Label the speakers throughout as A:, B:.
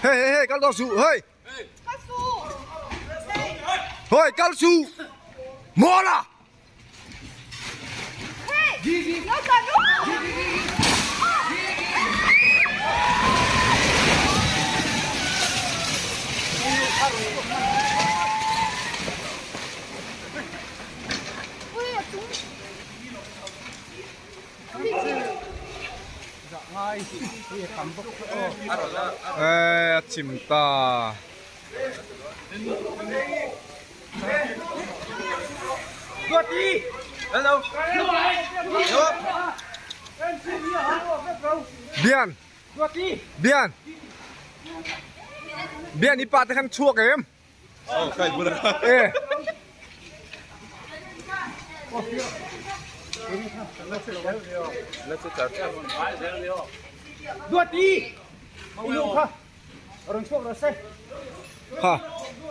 A: Hey hey hey kal dawn suh hey. Hoi kal suh. Mawla. A chim ta. Bian Bian Bian i pa te khan chhuak em? E. Kha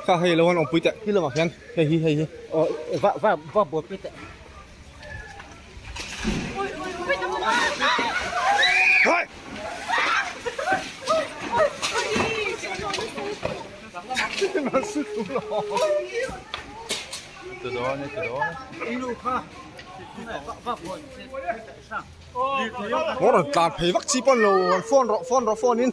A: kha hei lo an awmpui teh khi lamah khian hei hi hei hi aw va va va buaipui teh. Hei! Maw rawn tlan phei vak chi pawn lo an phone rawh phone rawh phone in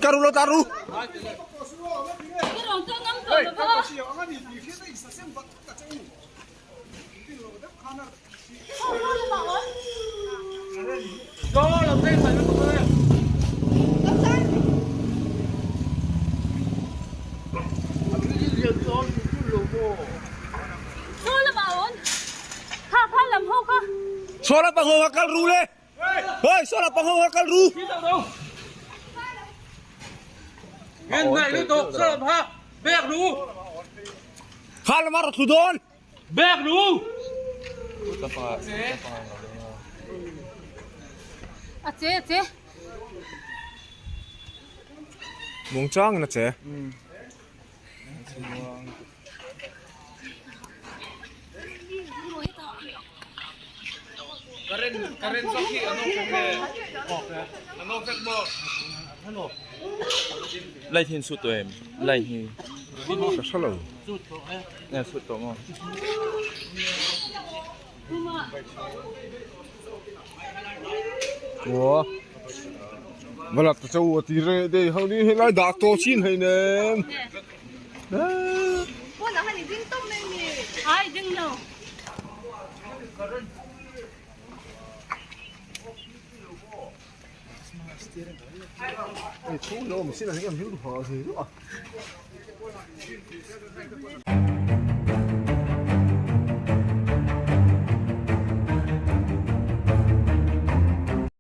A: Ka ru lo ta ru. Saw lampang ho kha kal ru le. Hoi saw lampang ho kha kal ru. Kha lamah rawh thlu dawn.
B: Bek ru!
C: A che a che.
A: Muang chang in a che.
B: Light hi an sut tawh em? Light hi.
A: Ka hre lo.
B: Nge sut tawh maw?
A: Ua. Vala ta chau a ti re dei ho ni helai dah tawh chin hei nem.
C: Ai ding lo.
A: Chhung lo awm sin a heng em hi lu ha a.